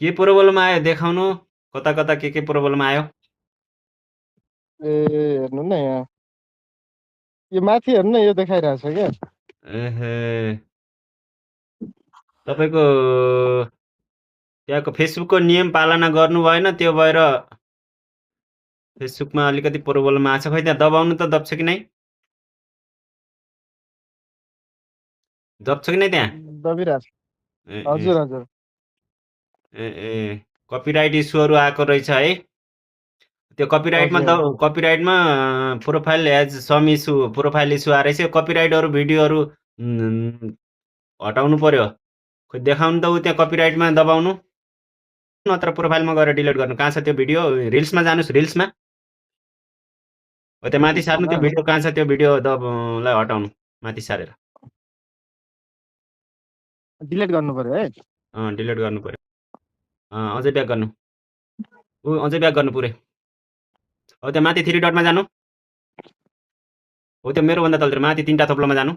के प्रोब्लम आयो देखाउनु? कता कता के प्रोब्लम आयो? ए हेर्नु न यहाँ यो माथि हेर्नु न यो देखाइरहेछ क्या एहे तपाईको त्यहाँको फेसबुकको नियम पालना गर्नु भएन त्यो भएर फेसबुकमा अलिकति प्रोब्लम आछ खै त्यहाँ दबाउनु त दब्छ कि नै? दब्छ कि नै त्यहाँ? दबिरहेछ ए ए हजुर हजुर ए ए कपिराइट इस्युहरू आएको रहेछ है? त्यो कपिराइटमा हजुर कपिराइटमा profile as some issue profile issue आएर चाहिँ कपिराइटहरू भिडियोहरू हटाउनु पर्यो। खोइ देखाउनु त उ त्यहाँ कपिराइटमा दबाउनु नत्र प्रोफाइलमा गएर डिलिट गर्नु। कहाँ छ त्यो भिडियो? रिल्समा जानुस् रिल्समा। हो त्यहाँ माथि सार्नु त्यो भिडियो कहाँ छ त्यो भिडियो लाई हटाउनु माथि सारेर। डिलिट गर्नु पर्यो है डिलिट गर्नु पर्यो। अझै ब्याक गर्नु। अझै ब्याक गर्नु पुरै। हो त्यहाँ माथि 3 डटमा जानु। हो त्यो मेरो भन्दा तलतिर माथि 3टा थोप्लोमा जानु।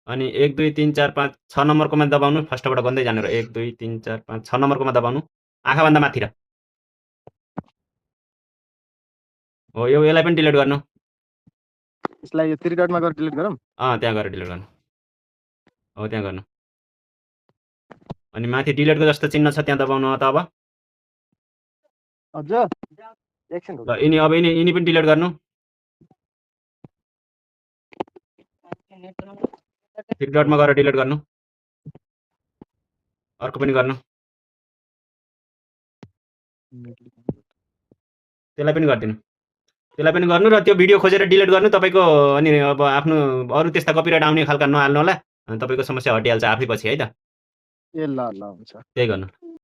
अनि 1 2 3 4 5 6 नम्बरकोमा दबाउनु फर्स्टबाट गर्दै जानु र 1 2 3 4 5 6 नम्बरकोमा दबाउनु आँखाभन्दा माथि र हो यसलाई पनि डिलिट गर्नु यसलाई यो 3 डटमा गएर डिलिट गरौँ त्यहाँ गएर डिलिट गर्नु हो त्यहाँ गर्नु अनि माथि डिलिटको जस्तो चिन्ह छ त्यहाँ दबाउनु त अब हजुर एकछिन ल यिनी पनि डिलिट गर्नु 3 डटमा गएर डिलिट गर्नु अर्को पनि गर्नु त्यसलाई पनि गरिदिनु त्यसलाई पनि गर्नु र त्यो भिडियो खोजेर डिलिट गर्नु तपाईको अनि अब आफ्नो अरु त्यस्ता कपिराइट आउने खालका नहाल्नु होला अनि तपाईको समस्या हटिहाल्छ आफै पछि है त ए ल ल हुन्छ त्यही गर्नु